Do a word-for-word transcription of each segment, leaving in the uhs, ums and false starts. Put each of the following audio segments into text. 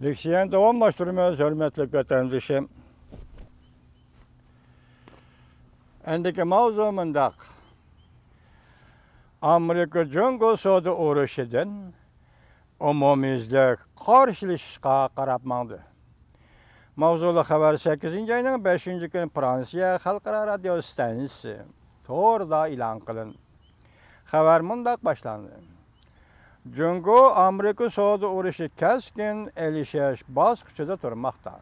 لېكسىيەنى داۋاملاشتۇرىمىز، ھۆرمەتلىك ۋەتەندىشىم. ئەندىكى ماۋزۇ مۇنداق. ئامېرىكا جۇڭگو سودا ئۇرۇشىدىن ئومۇميۈزلۈك قارشىلىشىشقا قاراپ ماڭدى. ماۋزۇلۇق خەۋەر سەككىزىنچى ئاينىڭ بەشىنچى كۈنى فرانسىيە خەلقئارا رادىيو ئىستانسىسى تورىدا ئېلان قىلىندى. خەۋەر مۇنداق باشلاندى. جۇڭگو ئامېرىكا سودا ئۇرۇشى كەسكىن ئېلىشىش باسقۇچىدا تۇرماقتا.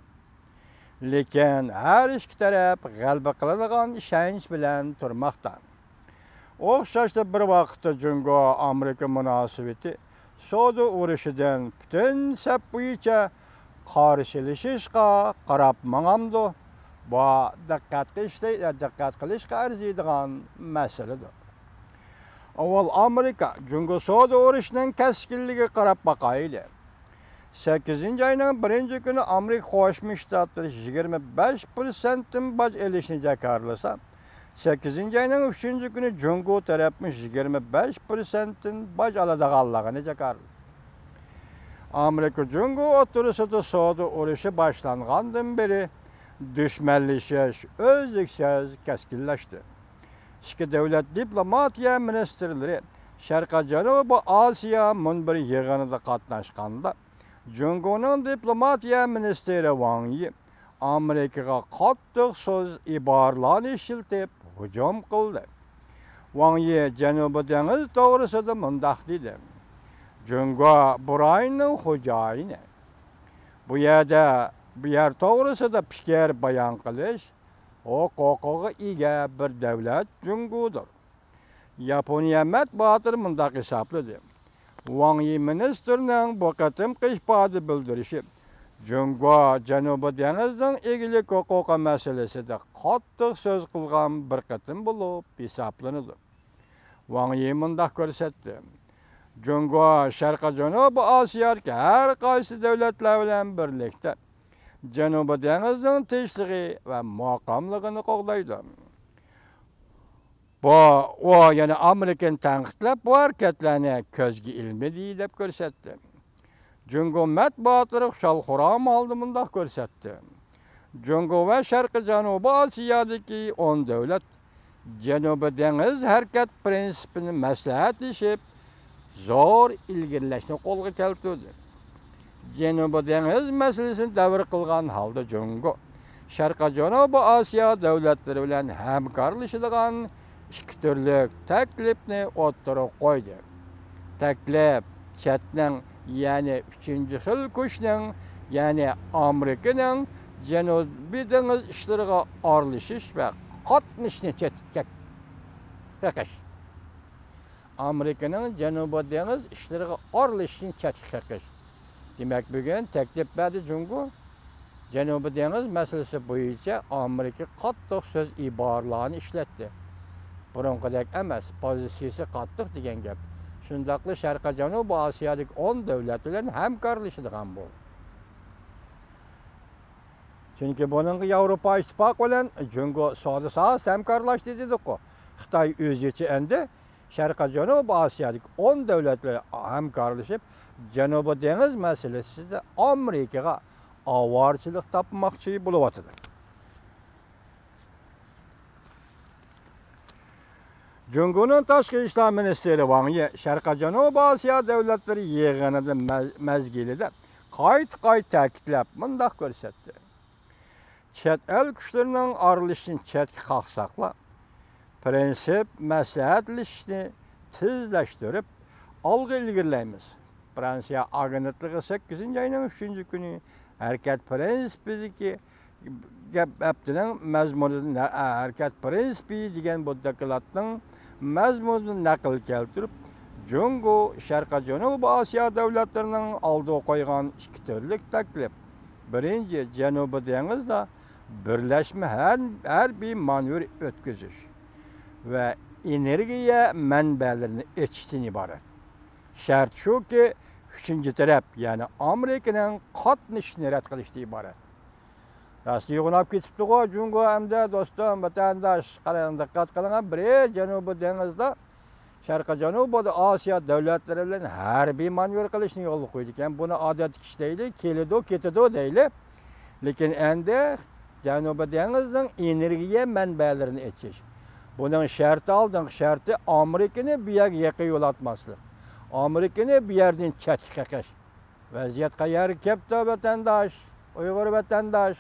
لېكىن ھەر ئىككى تەرەپ غەلىبە قىلىدىغان ئىشەنچ بىلەن تۇرماقتا. ئوخشاشلا بىر ۋاقىتتا جۇڭگو ئامېرىكا مۇناسىۋىتى سودا ئۇرۇشىدىن پۈتۈن سەپ بويىچە قارشىلىشىشقا قاراپ ماڭامدۇ؟ بۇ دىققەت قىلىشلى-، دىققەت قىلىشقا ئەرزىيدىغان مەسىلىدۇر. ئاۋۋال ئامېرىكا جۇڭگو سودا ئۇرۇشىنىڭ كەسكىنلىكىگە قاراپ باقايلى. سەككىزىنچى ئاينىڭ بىرىنچى كۈنى ئامېرىكا قوشما شتاتلىرى يىگىرمە بەش پىرسەنتتىن باج ئېلىشنى جاكارلىسا، سەككىزىنچى ئاينىڭ ئۈچىنچى كۈنى جۇڭگو تەرەپمۇ يىگىرمە بەش پىرسەنتتىن باج ئالىدىغانلىقىنى جاكارلىدى. ئامېرىكا جۇڭگو ئوتتۇرىسىدا سودا ئۇرۇشى باشلانغاندىن بېرى دۈشمەنلىشىش ئۈزلۈكسىز كەسكىنلەشتى. ئىككى دۆلەت دىپلوماتىيە مىنىستىرلىرى شەرقىي جەنۇبىي ئاسىيا مۇنبىرى يىغىنىدا قاتناشقاندا، جۇڭگونىڭ دىپلوماتىيە مىنىستىرى ۋاڭ يى ئامېرىكىغا قاتتىق سۆز ئىبارىلەرنى ئىشلىتىپ ھۇجۇم قىلدى. ۋاڭ يى جەنۇبىي دېڭىز توغرىسىدا مۇنداق دېدى: جۇڭگو بۇ رايوننىڭ خوجايىنى. بۇ يەردە، بۇ يەر توغرىسىدا پىكىر بايان قىلىش ھوقۇقىغا ئىگە بىر دۆلەت جۇڭگودۇر. ياپونىيە مەتبۇئاتلىرى مۇنداق ھېسابلىدى: ۋاڭ يى مىنىستىرنىڭ بۇ قېتىمقى ئىپادە بىلدۈرۈشى جۇڭگو جەنۇبىي دېڭىزنىڭ ئىگىلىك ھوقۇقى مەسىلىسىدە قاتتىق سۆز قىلغان بىر قېتىم بولۇپ ھېسابلىنىدۇ. ۋاڭ يى مۇنداق كۆرسەتتى: جۇڭگو شەرقىي جەنۇبىي ئاسىيادىكى ھەر قايسى دۆلەتلەر بىلەن بىرلىكتە جەنۇبىي دېڭىزنىڭ تىنچلىقى ۋە مۇقىملىقىنى قوغدايدۇ. بۇ، ئۇ يەنە ئامېرىكىنى تەنقىدلەپ، بۇ ھەرىكەتلەرنى كۆزگە ئىلمىدى دەپ كۆرسەتتى. جۇڭگو مەتبۇئاتلىرى خۇشال-خۇرام ھالدا مۇنداق كۆرسەتتى: جۇڭگو ۋە شەرقىي جەنۇبىي ئاسىيادىكى ئون دۆلەت جەنۇبىي دېڭىز ھەرىكەت پىرىنسىپىنى مەسلىھەتلىشىپ، زور ئىلگىرىلەشنى قولغا كەلتۈردى. جەنۇبىي دېڭىز مەسىلىسىنى دەۋر قىلغان ھالدا جۇڭگو شەرقىي جەنۇبىي ئاسىيا دۆلەتلىرى بىلەن ھەمكارلىشىدىغان ئىككى تۈرلۈك تەكلىپنى ئوتتۇرىغا قويدى. تەكلىپ چەتنىڭ، يەنى ئۈچىنچى خىل كۈچنىڭ، يەنى ئامېرىكىنىڭ جەنۇبىي دېڭىز ئىشلىرىغا ئارىلىشىش ۋە قاتنىشىشنى چەتكە قېقىش. ئامېرىكىنىڭ جەنۇبىي دېڭىز ئىشلىرىغا ئارىلىشىشنى چەتكە قېقىش. دېمەك، بۈگۈن تەكلىپ بەردى جۇڭگو. جەنۇبىي دېڭىز مەسىلىسى بويىچە ئامېرىكا قاتتىق سۆز ئىبارىلەرنى ئىشلەتتى. بۇرۇنقىدەك ئەمەس، پوزىتسىيىسى قاتتىق دېگەن گەپ. شۇنداقلا شەرقىي جەنۇبىي ئاسىيادىكى ئون دۆلەت بىلەن ھەمكارلىشىدىغان بولدى. چۈنكى بۇنىڭغا ياۋروپا ئىتتىپاقى بىلەن جۇڭگو سودا ساھەسىدە ھەمكارلاشتى دېدۇققۇ. خىتاي ئۆزىچە ئەمدى شەرقىي جەنۇبىي ئاسىيادىكى ئون دۆلەت بىلەن ھەمكارلىشىپ، جەنۇبىي دېڭىز مەسىلىسىدە ئامېرىكىغا ئاۋارىچىلىك تاپماقچى بولۇۋاتىدۇ. جۇڭگونىڭ تاشقى ئىشلار مىنىستىرى ۋاڭ يى شەرقىي جەنۇبىي ئاسىيا دۆلەتلىرى يىغىنىدا مەز-، مەزگىلىدە قايتا-قايتا تەكىتلەپ مۇنداق كۆرسەتتى: چەت ئەل كۈچلىرىنىڭ ئارىلىشىشىنى چەتكە قاقساقلا، پىرىنسىپ مەسلىھەتلىشىشنى تېزلەشتۈرۈپ، ئالغا ئىلگىرىلەيمىز. فرانسىيە ئاگېنتلىقى سەككىزىنچى ئاينىڭ ئۈچىنچى كۈنى ھەرىكەت پىرىنسىپىدىكى گەپ ھەپتىنىڭ مەزمۇنىدىن، ھەرىكەت پىرىنسىپى دېگەن بۇ دوكلاتنىڭ مەزمۇنىدىن نەقىل كەلتۈرۈپ، جۇڭگو شەرقىي جەنۇبىي ئاسىيا دۆلەتلىرىنىڭ ئالدىغا قويغان ئىككى تۈرلۈك تەكلىپ، بىرىنچى، جەنۇبىي دېڭىزدا بىرلەشمە ھەر-، ھەربىي مانېۋىر ئۆتكۈزۈش ۋە ئېنېرگىيە مەنبەلىرىنى ئېچىشتىن ئىبارەت. شەرت شۇكى، ئۈچىنچى تەرەپ، يەنى ئامېرىكىنىڭ قاتنىشىشىنى رەت قىلىشتىن ئىبارەت. راستلا يوغىناپ كېتىپتىغۇ جۇڭگو ئەمدى، دوستۇم، ۋەتەنداش، قاراڭ، دىققەت قىلىڭ، بىرى جەنۇبىي دېڭىزدا شەرقىي جەنۇبىي ئاسىيا دۆلەتلىرى بىلەن ھەربىي مانېۋىر قىلىشنى يولغا قويىدىكەن. بۇنى ئادەتتىكى ئىش دەيلى، كېلىدۇ، كېتىدۇ دەيلى. لېكىن ئەمدى جەنۇبىي دېڭىزنىڭ ئېنېرگىيە مەنبەلىرىنى ئېچىش. بۇنىڭ شەرتى، ئالدىنقى شەرتى ئامېرىكىنى بۇ يەرگە يېقىن يولاتماسلىق. ئامېرىكىنى بۇ يەردىن چەتكە قېقىش. ۋەزىيەت قەيەرگە كەپتۇ، ۋەتەنداش، ئۇيغۇر ۋەتەنداش؟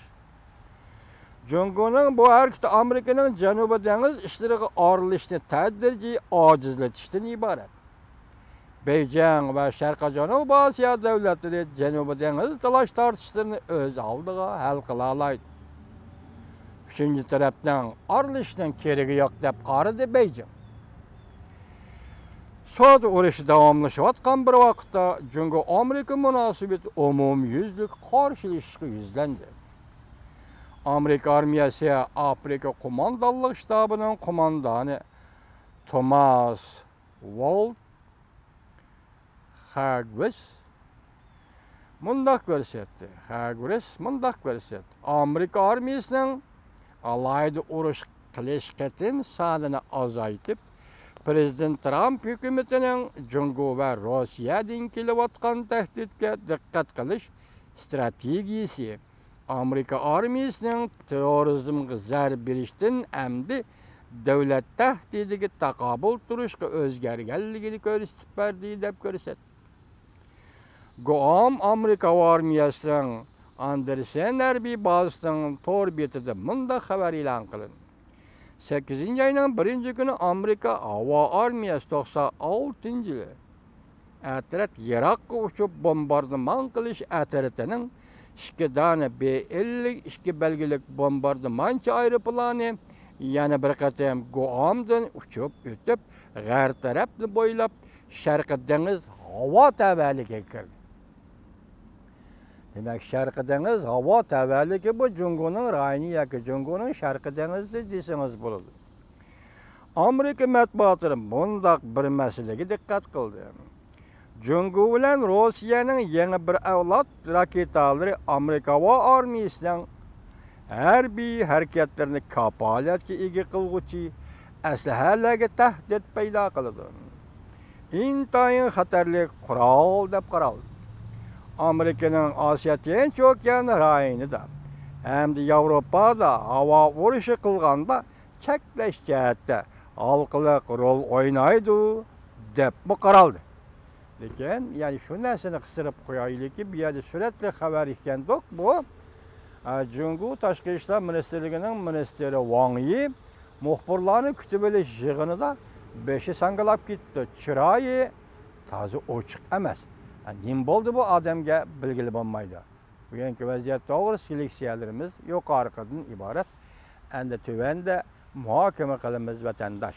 جۇڭگونىڭ بۇ ھەرىكىتى ئامېرىكىنىڭ جەنۇبىي دېڭىز ئىشلىرىغا ئارىلىشىشنى تەدرىجىي ئاجىزلىتىشتىن ئىبارەت. بېيجىڭ ۋە شەرقىي جەنۇبىي ئاسىيا دۆلەتلىرى جەنۇبىي دېڭىز تالاش تارتىشلىرىنى ئۆز ئالدىغا ھەل قىلالايدۇ. ئۈچىنچى تەرەپنىڭ ئارىلىشىشنىڭ كېرىكى يوق، دەپ قارىدى بېيجىڭ. سودا ئۇرۇشى داۋاملىشىۋاتقان بىر ۋاقىتتا، جۇڭگو ئامېرىكا مۇناسىۋىتى ئومۇميۈزلۈك قارشىلىشىشقا يۈزلەندى. ئامېرىكا ئارمىيەسى ئافرىقا قوماندانلىق شتابىنىڭ قوماندانى توماس ۋولت خاگۋىس مۇنداق كۆرسەتتى. خاگۋىس مۇنداق كۆرسەتتى. ئامېرىكا ئارمىيەسىنىڭ ئالاھىدە ئۇرۇش قىلىش قېتىم سانىنى ئازايتىپ، پىرېزىدېنت ترامپ ھۆكۈمىتىنىڭ جۇڭگو ۋە روسىيەدىن كېلىۋاتقان تەھدىتكە دىققەت قىلىش ئىستراتېگىيىسى ئامېرىكا ئارمىيەسىنىڭ تېررورىزمغا زەربە بېرىشتىن ئەمدى دۆلەت تەھدىتىگە تاقابىل تۇرۇشقا ئۆزگەرگەنلىكىنى كۆرسىتىپ بەردى، دەپ كۆرسەتتى. گۇئام ئامېرىكا ھاۋا ئارمىيەسىنىڭ ئاندېرسېن ھەربىي بازىسىنىڭ تور بېتىدە مۇنداق خەۋەر ئېلان قىلىندى. سەككىزىنچى ئاينىڭ بىرىنچى كۈنى ئامېرىكا ھاۋا ئارمىيەسى توقسان ئالتىنچى يىلى ئەترەت يىراققا ئۇچۇپ بومباردىمان قىلىش ئەترىتىنىڭ ئىككى دانە بې ئەللىك ئىككى بەلگىلىك بومباردىمانچى ئايروپىلانى يەنە بىر قېتىم گۇئامدىن ئۇچۇپ ئۆتۈپ، غەرب تەرەپنى بويلاپ شەرقىي دېڭىز ھاۋا تەۋەلىكىگە كىردى. دېمەك، شەرقىي دېڭىز ھاۋا تەۋەلىكى بۇ جۇڭگونىڭ رايونى ياكى جۇڭگونىڭ شەرقىي دېڭىزى دېسىڭىز بولىدۇ. ئامېرىكا مەتبۇئاتلىرى مۇنداق بىر مەسىلىگە دىققەت قىلدى. جۇڭگو بىلەن روسىيەنىڭ يېڭى بىر ئەۋلاد راكېتالىرى ئامېرىكا ھاۋا ئارمىيىسىنىڭ ھەربىي ھەرىكەتلىرىنى كاپالەتكە ئىگە قىلغۇچى ئەسلىھەلەرگە تەھدىت پەيدا قىلىدۇ. ئىنتايىن خەتەرلىك قورال دەپ قارالدى. ئامېرىكىنىڭ ئاسىيا تىنچ ئوكيان رايونىدا ھەمدە ياۋروپادا ھاۋا ئۇرۇشى قىلغاندا چەكلەش جەھەتتە ھالقىلىق رول ئوينايدۇ، دەپمۇ قارالدى. لېكىن، يەنى شۇ نەرسىنى قىستۇرۇپ قويايلىكى، بۇ يەردە سۈرەتلىك خەۋەر ئىكەندۇق بۇ. ئە، جۇڭگو تاشقى ئىشلار مىنىستىرلىكىنىڭ مىنىستىرى ۋاڭ يى مۇخبىرلارنى كۈتۈۋېلىش يىغىنىدا بېشى ساڭگىلاپ كېتىپتۇ، چىرايى تازا ئوچۇق ئەمەس. ئە، نېمە بولدى بۇ ئادەمگە، بىلگىلى بولمايدۇ. بۈگۈنكى ۋەزىيەت توغرىسىدىكى لېكسىيەلىرىمىز يۇقىرىقىدىن ئىبارەت. ئەمدى تۆۋەندە مۇھاكىمە قىلىمىز، ۋەتەنداش.